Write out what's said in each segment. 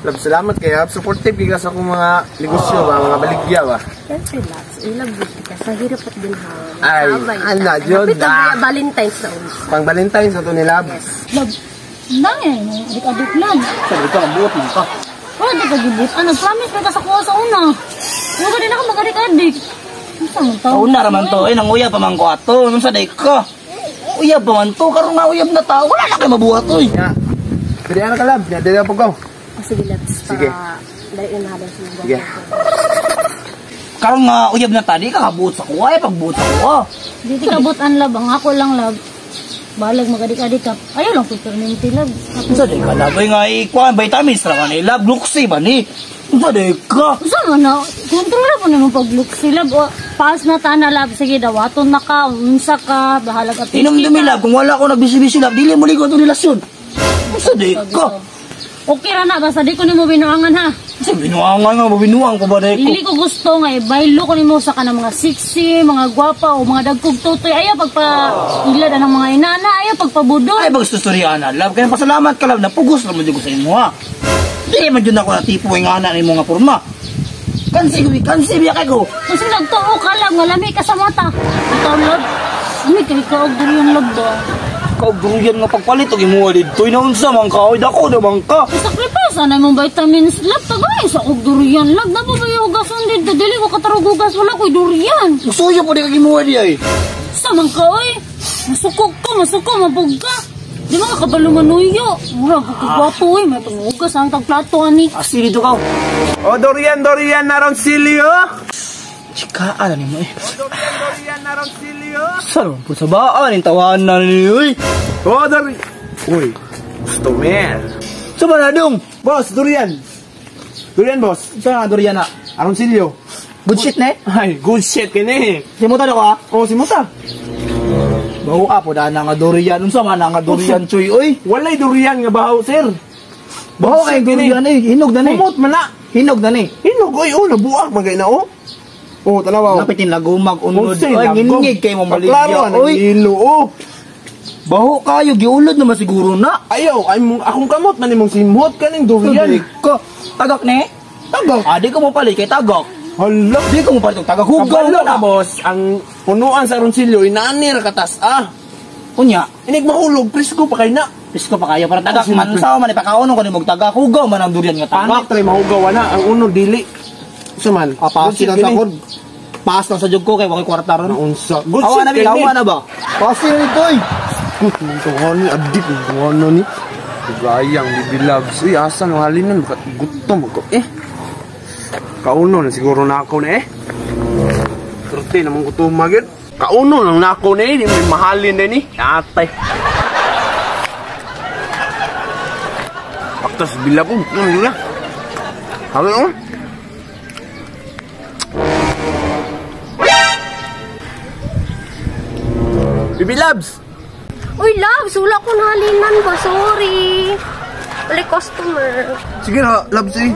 Love, salamat kay ha. Supportive kay ka sa akong mga negosyo ba, mga baligya ba. Siyempre, loves. I love you ka. Sa hirap at ginhawa. Ay, ana, yun, Kapit ah. ang Valentine's na unsa. Pang Valentine's na to ni Love. Yes. Love, dami, adik-adik love. Sabi ka, ang buot man ka. Wala di ka gibut. Ano, promise na ka sa kuha sa una. Wala ka din ako mag-adik-adik. Unsa man tao? Una raman to, eh, nang uyab pa man ko ato. Nung sa day ka. Uyab pa man to, karon nga uyab na tao. Wala na kayo mabuhat, oy. Nga. Dili na ka, Love. Dili na po ko. O sige, loves. Sige. Para dali na mahabang sa mga. Sige. Karon nga uyab na ta, di ka kabuot sa kuha, eh, pagbuot sa kuha. Di ti kabutan love. Ang ako lang love. Balag mag-adik-adik ka. Ayaw lang pepperminty love. Unsa day ka, love? Ay nga, ikuan, vitamins ra man, eh, love, luxi ba ni? Unsa day ka? Unsa man na? Kontrol na po na mong pag-look si love. O, pass na ta na love. Sige, dawaton na ka. Unsa ka. Bahala ka. Inom dumi, love, kung wala ko nagbisi-bisi, love, dili mo ligo itong relasyon. Unsa day ka? Okay ra na. Basta di ko nimo binuangan ha. Unsa binuangan nga, mabinuang ko ba day ko? Dili ko gusto nga ibaylo ko nimo sa kanang mga sexy, mga gwapa o mga dagkog tutoy. Ayaw pagpa ilad ang mga inana, ayaw pagpabudol. Ay, bagstustorya na, love. Kaya pasalamat ka, love, napugos naman dyan ko sa imo, ha? Di man dyan ako natipo yung anak ni mo nga porma. Kansi, kansi, biya kay ko. Kasi nagtuo ka lang, nga lami ka sa mata. Ikaw love, may kay ka og durian love ba? Kaog duruyan nga pagpalit og imuha didto inaunsa man ka oy dako naman ka. Sacrifice ana imong vitamins love tagay sa og durian love. Nabo ba yung hugason didto? Dili ko katarog hugas, wala ko'y durian. Musuyo po di kag imuha di ay. Sa man ka oy. Masukok ka, masuko, mabog ka. Di ba ka kabalo manuyo? Mura ka kagwapo oy, may panghugas ang tagplato ani. Asi dito ka. O, Dorian, Dorian, naron silyo. Chika ala nimo eh. Dorian, Dorian, naron silyo. Saan po sa baan yung tawanan ni oy. O, Dorian. Uy, gusto man. Sa ba na dong? Boss, Dorian. Dorian, boss. Sa nga durian na? Aron silyo. Good shit ne? Ay, good shit kini. Simutan ako ha. O, simuta. Bawo ka po na nga durian. Unsa man nga durian choy oy? Walay durian nga bahaw, sir. Bawo kay durian eh. Hinog na ni. Kumot man na. Hinog na ni. Hinog, oy, oh, nabuak magay na, oh. Oh, tanawa, oh. Napitin lagumag unod. Unsay, Oy, lagom. ngingig kay mo Klaro, maligya. Oy, ilo, oh. baho kayo giulod naman siguro na. Ayaw, ay mong akong kamot man imong simhot kaning durian. Sabi ko, tagak ne? Tagak. Ah, di ko mo palit kay tagak. Hala. Di ko mo palit og tagak. Hugaw Kabalo na ka, boss. Ang punuan sa ronsilyo, inaanir katas, ah. Unya, Inig mahulog, presko pa kay na. pisko pa kayo para tagak Oh, man simple. sa man ipakaonon ko nimo og tagak. Hugaw man ang durian nga Panik tagak. try mahugaw na ang uno dili. Unsa man? Ah, pass Good shit lang sa kini. kod. Pass lang sa jug ko kay wa koy kwarta ron. Naunsa. Good Awa shit na bi, kini. awa na ba? Pass na nito oy. Good man ni adik ni ni. Gayang bibi loves. Uy, asa no halinan baka gutom ko eh. Kauno na siguro na ako na eh. Turte namang gutom magid. Kauno nang nako na eh, di may mahalin na ni. Atay. Aktas bila po, ano yun na? Habi oh. Bibi Labs! Uy, loves, wala ko nahalinan ba? Sorry. Wala customer. Sige na, Labs eh.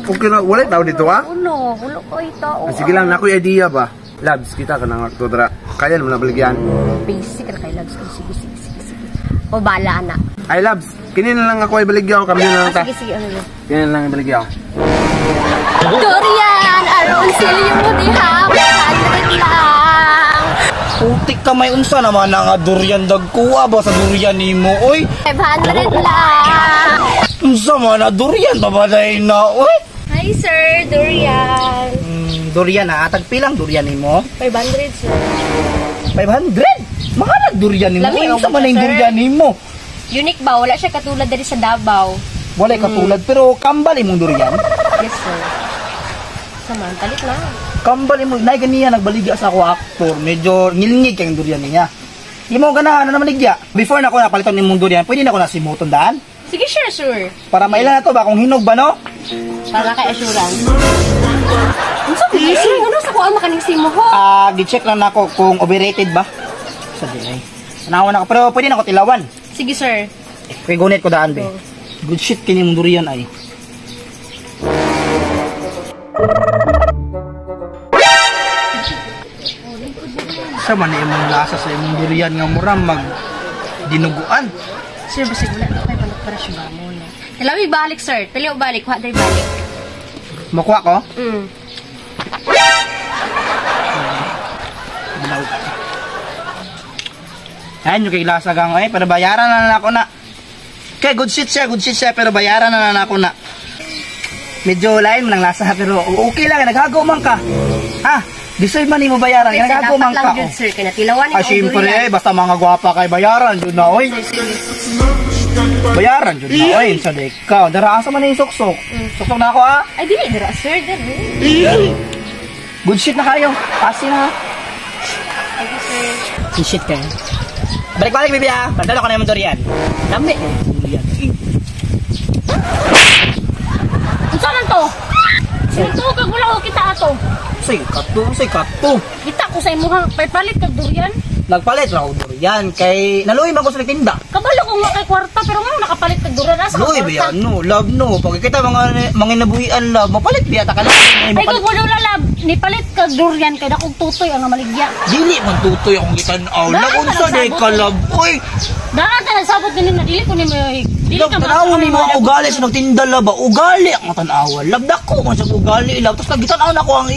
Okay na, wala tao dito ha? Wala, wala ko ay tao. Ah, sige lang, nakoy idea ba? Labs, kita ka nang akto dra. Kaya naman na baligyan. Basic ra kay loves. Ay, sige, sige, sige, sige. O, bala na. Ay, Labs, kini na lang ako ay baligyan. Kami na lang Ah, ta. sige, sige, ano yun? Kini na lang ay baligyan. Durian! Aron silyo mo diha! 100 lang! Putik ka may unsa naman na nga durian dagkuha ba sa durian nimo oy. 500 lang! Unsa man na durian pa ba day na oy? Hi, sir! Durian! Durian na tagpilang durian nimo? 500, sir. 500. Mahal ang durian nimo. Lami, Oy, unsa man sir. ang durian nimo? Unique ba? Wala siya katulad diri sa Davao. Walay katulad pero kambal imong durian. Yes, sir. Saman, palit na. Kambal imo nay ganiya nagbaligya sa ako aktor. Medyo ngilngig kay ang durian niya. Imo ganahan na maligya. Before na ako napalitan nimong durian, pwede na ako nasimuton daan. Sige, sure, sure. Para maila na to ba kung hinog ba no? Para kay assurance. Ano sa Ano sa kuha makaning simo ho? Ah, gi-check lang nako kung overrated ba. Sa dinay. Tanawan ako pero pwede na ako tilawan. Sige, sir. Kay gunit ko daan be. Good shit kini mong durian ay. Sa man na imong lasa sa imong durian nga mura mag dinuguan. Sir, basig wala na kay panok para siya mo na. Lami balik, sir. Pili balik, kuha day balik. Makuha ko? Ayan yung kay lasa gang eh, pero bayaran na lang ako na. Okay, good shit siya, pero bayaran na lang ako na. Medyo lain man ang lasa, pero okay lang, naghagaw man ka. Ha? Deserve man nimo bayaran, Sir, nagagaw dapat man lang ka. jud, Oh. sir. Kaya natilawan Ah, syempre eh, basta mga gwapa kay bayaran, jud na oy. Bayaran jud na oy, sa ka. Dara asa man na yung suksok. Suksok na ako ah. Ay, dili dira, sir. Dili. Good shit na kayo. Asin ha. Thank you, sir. Good shit kayo. Balik-balik, baby ah. Pantalo ko na yung durian. Dami. Durian. Unsa man to? Ito kag wala ko kita ato. Say kato, say kato. Kita ko sa imuha palit kag durian. Nagpalit ra og durian kay naluoy man ko sa nagtinda. Kabalo ko nga kay kwarta pero ngano nakapalit kag durian asa ka Luoy ba kwarta? yan? No, love no. Pag kita mga mga nabuhian love, mapalit biya ta ka lang. Ay, Ay mapalit. kag wala lab, nipalit kag durian kay dakong tutoy ang maligya. Dili man tutoy akong gitan-aw. Daan Love ka unsa day nagsabot ka eh. love. Oy, Daan ta nagsabot nini na dili ko ni may dili love ka tan-awon ni mga ugali sa nagtinda love. Ba? Ugali ang tan-awa. Love dako man sa ugali love. Tapos nagitan-aw na ko ang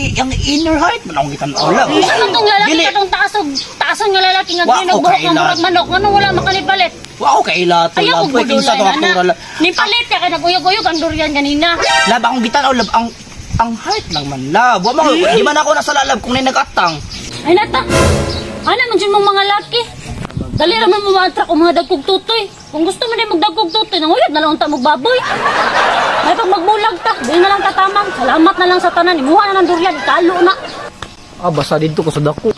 inner heart man akong gitan-aw love. Unsa man tong lalaki Dili. katong taasog taason nga lalaki nga Wa green ko og buhok nga kailan. murag manok ngano wala makanipalit. Wa ko kaila to Ayaw love. kog Oy, kinsa budulay to na aktura na. love. Nipalit ka kay naguyog-uyog ang durian ganina. Love akong gitan-aw love ang heart lang man love. Wa man di man ako nasa love kung nay nagatang. Ay nata. Ana man jud mong mga laki. Dali ra man mo ma-attract og mga dagkog tutoy. Kung gusto mo na magdagkog tutoy, nanguyab na lang unta mo baboy. May pag magbulag ta, di na lang tatamang. Salamat na lang sa tanan, imuha na ng durian, ikalo na. Ah, basta dito ko sa dako.